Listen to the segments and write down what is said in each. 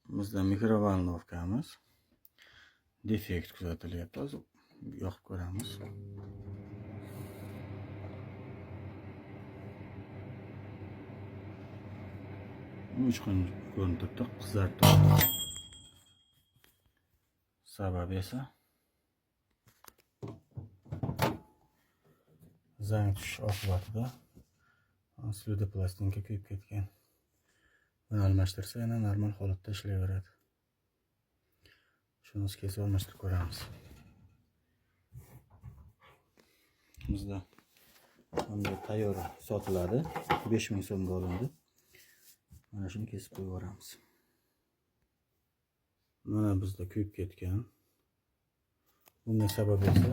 Bizda микроволновка miz defekt kuzatilyapti. Hozir yoqib ko'ramiz. Uchqun ko'rinib turibdi, qizarib turibdi. Sababi esa zang tushish oqibatida слюда plastinka kuyib ketgan. Buni almashtirsa yana normal holatda ishlayveradi. Shuni kesib almashtirib ko'ramiz. Bizda bunday tayyor sotiladi. 5000 so'mga olindi. Mana shuni kesib qo'yib yuboramiz. Mana bizda kuyib ketgan. Bunga sabab esa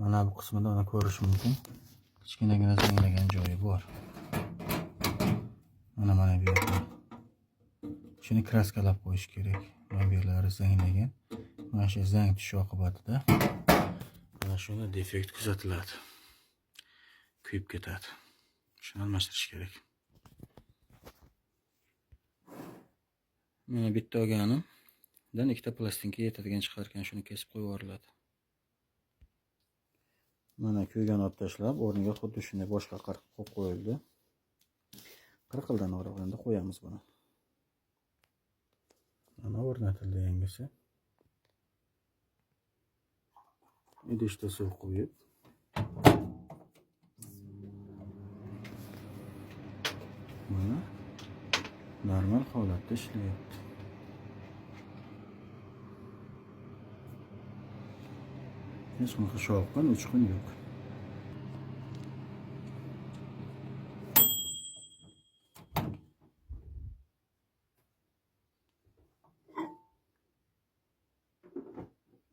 mana bu qismida mana ko'rish mumkin. Kichkinagina zanglagan joyi bor. Mana bu yerda. Shuni kraskalab qo'yish kerak. Mana bu yerlari zanglagan. Mana shu zang tushishi oqibatida mana shuni defekt kuzatiladi. Kuyib ketadi. Shuni almashtirish kerak. Mana bitta olganimdan ikkita plastinka yetadigan chiqar ekan, shuni kesib qo'yib yuboriladi. Mana kuygan olib tashlab, o'rniga xuddi shunday boshqa qirqib qo'yib qo'yildi. Qirqildan o'rab endi qo'yamiz buni. Mana o'rnatildi yangisi. Idishda suv quyib, mana normal holatda ishlayapti. Hech qanaqa shovqin, uchqun yo'q.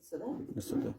Isidi? Isidi.